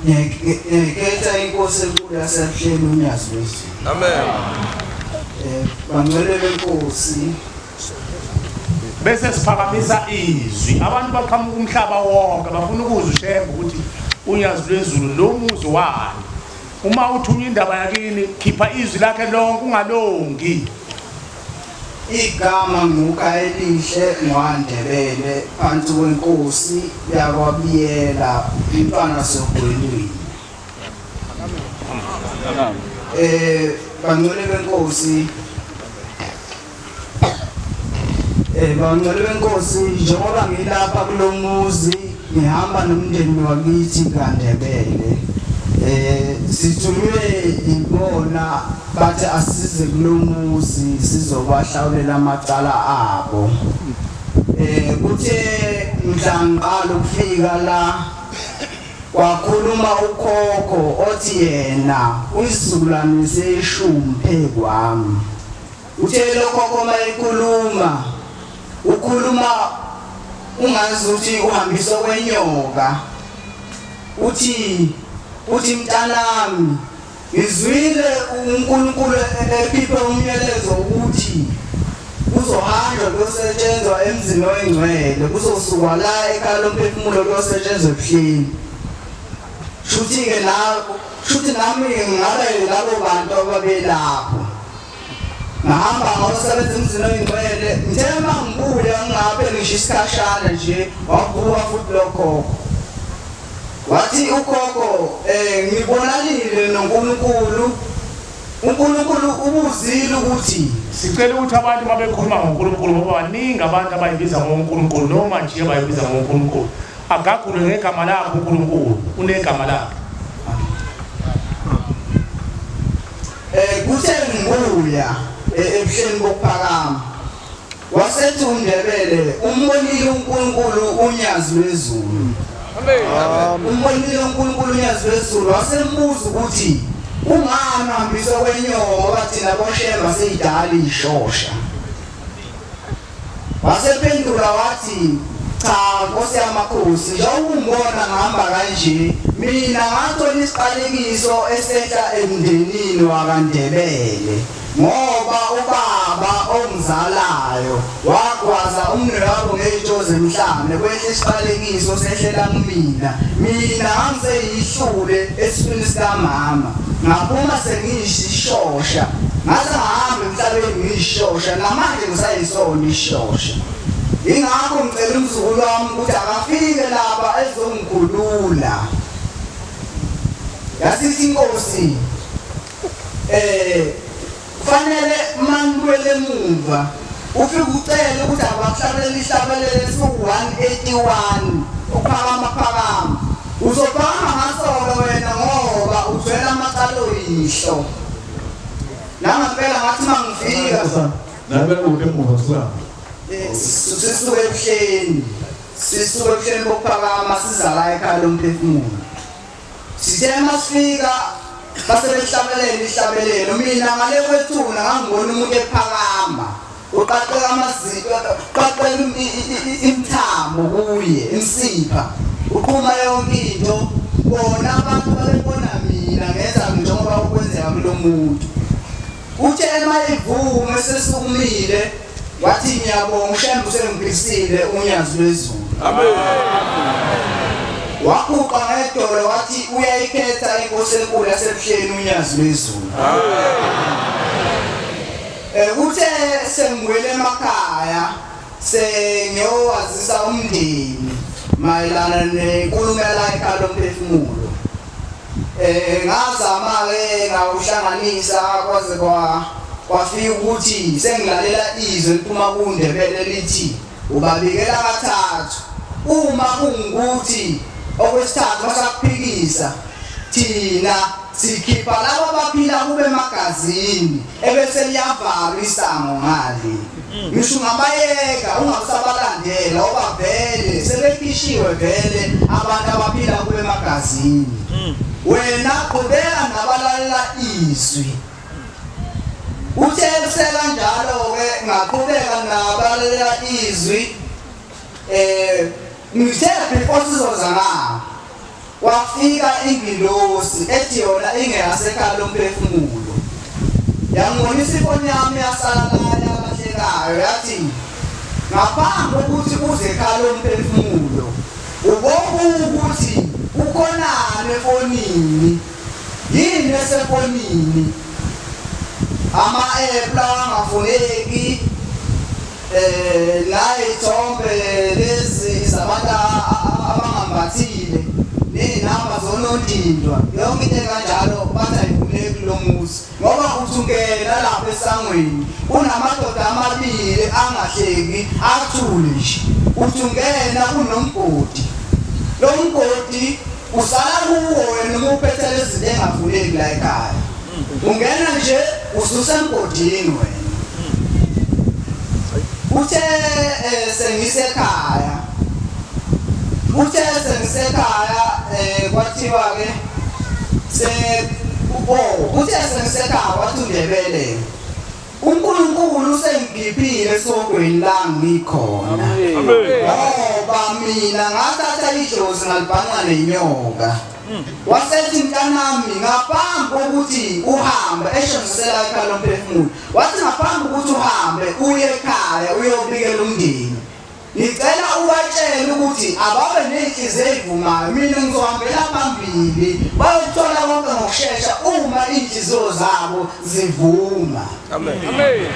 Ngiyayikhetha inkosi enkulu yasebuhleni uNyazi lwezulu. Amen. Bangcwele benkosi. Bese siphakamisa izwi. Abantu baqhamuka umhlaba wonke bafuna ukuzwa uShembe ukuthi uNyazi lwezulu lo muzi wani. Uma uthunywa indaba yakini khipha izwi lakhe lonke ungalongi. Igama nguKhayelihle ngwaNdebele phansi kwenkosi yakwaBiyela umntwana Sogwelwini. Bangcwele benkosi, bangcwele benkosi, njengoba ngilapha kulomuzi ngihamba nomndeni wakithi kaNdebele. Sithunywe ibona bathi asize kulomuzi sizobahlawulela amacala abo. Kuthe mhla ngiqala ukufika la kwakhuluma ukhokho othi yena uyisizukulwane seshumi phekwami. Uthe lo khokho mayekhuluma ukhuluma ungazi ukuthi uhambisa kwenyoka. Uthi mntanami ngizwile uNkulunkulu ekhiphe umyalezo ukuthi kuzohanjwa kuyosetshenzwa emzini oyingcwele, kuzosukwa la ekhaya lomphefumulo kuyosetshenzwa ebuhleni. Shuthi-ke la, shuthi nami ngabe labo bantu ababelapho. Ngahamba ngayosebenza emzini oyingcwele, ngithe uma ngibuya ngingabe ngisho isikhashana nje, wavuka futhi lo khokho. Wathi ukhokho, ngibonanile noNkulunkulu, uNkulunkulu ubuzile ukuthi sicela ukuthi abantu mabekhuluma ngoNkulunkulu ngoba baningi abantu abayibiza ngoNkulunkulu noma nje abayibiza ngoNkulunkulu. Agagulwe ngegama lakhe uNkulunkulu, unegama lakhe. Kuthe ngibuya ebuhleni bokuphakama wasethi uNdebele umbonile uNkulunkulu uNyazi lwezulu. Amen. Umbonile uNkulunkulu uNyazi lwezulu wasembuza ukuthi kungani uhambiswa kwenyoka ngoba thina boShemba seyidala ishosha. Wasephendula wathi cha Nkosi yamakhosi, njengoba ungibona ngihamba kanje, mina ngathola isiqalekiso esehla emndenini wakaNdebele ngoba ubaba ongizalayo wagwaza umnewabo ngey'tshozi emhlane, kwehla isiqalekiso sehlela kumina. Mina ngangiseyihlule esiswini sikamama, ngaphuma sengiyisishosha, ngaze ngahamba emhlabeni ngiyishosha, namanje ngisayisona ishosha. Ingakho ngicela umzukulu wami ukuthi akafike lapha ezongikhulula. Yasithi inkosi, kufanele manibuyele emuva ufike ucele ukuthi abakuhlabelele ihlabelele esiwu-181 uphakama phakama. Uzophakama ngasolo wena ngoba uthwele amacala oyihlo. Nangempela ngathi mangifika Nabe kuphi emuva suka? Sisuke ebuhleni. Sisuke ebuhleni bokuphakama siza la ekhaya lomphefumulo. Sithe masifika base behlabelela ihlabelelo, mina ngale kwethuna ngangibona umuntu ephakama uqaqeka amazinyo, uqaqeka imithamo kuye, imsipha, uqhuma yonke into. Bona abantu babebona mina ngenza njengoba kwenzeka kulo muntu. Uthe ema ivume sesukumile wathi ngiyabonga uShembe usengiphisile uNyazi lwezulu. Amen. Waguqa ngedolo wathi uyayikhetha inkosi enkulu yasebuhleni uNyazi lwezulu. Amen. Kuthe sengibuyele emakhaya sengiyowazisa umndeni mayelana nenkulumo yala ekhaya lomphefumulo. Ngazama ke ngawuhlanganisa kwaze kwafika ukuthi sengilalela izwi eliphuma kuNdebele lithi ubabikela kathathu. Uma kungukuthi okwesithathu basakuphikisa, thina sikhipha laba abaphila kube emagazini ebese liyavalwa isango ngale. Ngisho ungabayeka ungasabalandela ngoba vele sebekhishiwe vele abantu abaphila kube emagazini. Wena qhubeka nabalalela izwi. Uthe kusekanjalo ke ngaqhubeka nabalalela izwi. Ngithe before sizoza ngapha. Kwafika ingilosi ethi yona ingeyasekhaya lomphefumulo. Yangibonisa ifoni yami yasala la yalahlekayo yathi ngaphambi kokuthi uze ekhaya lomphefumulo ubobuka ukuthi kukhonani efonini yini esefonini ama-app lawa angafuneki eh la ithombe lezi zabantu abangambathile nezinamba zonondindwa yonke into kanjalo bathi ayifuneki lo muzi ngoba uthi ungena lapha esangweni kunamadoda amabili angahleki athule nje uthi ungena kunomgodi lo mgodi usala kuwo wena uma uphethe lezi zinto engafuneki la ekhaya Ungena nje ususemgodini wena. Uthe eh, sengisekhaya. Uthe sengisekhaya eh, kwathiwa ke se oh uthe sengisekhaya wathi uNdebele uNkulunkulu usengikhiphile esogweni la ngikhona. Ngoba mina ngathatha idlozi ngalibhanqa nenyoka. Wasethi mntanami ngaphambi kokuthi uhambe esho ngisela ekhaya lomphefumulo. Wathi ngaphambi kokuthi uhambe uye ekhaya uyobikela umndeni. Ngicela ubatshele ukuthi ababe nezinhliziyo ezivumayo mina ngizohambela phambili bayokuthola konke ngokushesha uma izinhliziyo zabo zivuma. Amen. Amen.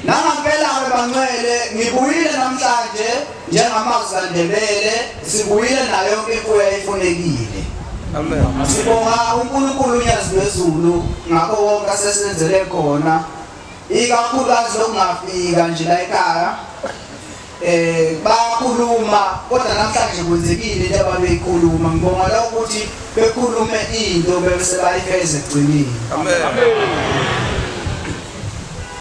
Nangampela-ke bangcwele ngibuyile namhlanje Njengamazwi kaNdebele sibuyile nayo yonke imfuyo eyayifunekile. Amen. Sibonga uNkulunkulu uNyazi lwezulu ngakho konke asesenzele khona. Ikakhulukazi lokungafika nje la ekhaya. Eh bayakhuluma kodwa namhlanje kwenzekile into ababeyikhuluma. Ngibonga lokho ukuthi bekhulume into bese bayifeza ekugcineni. Amen.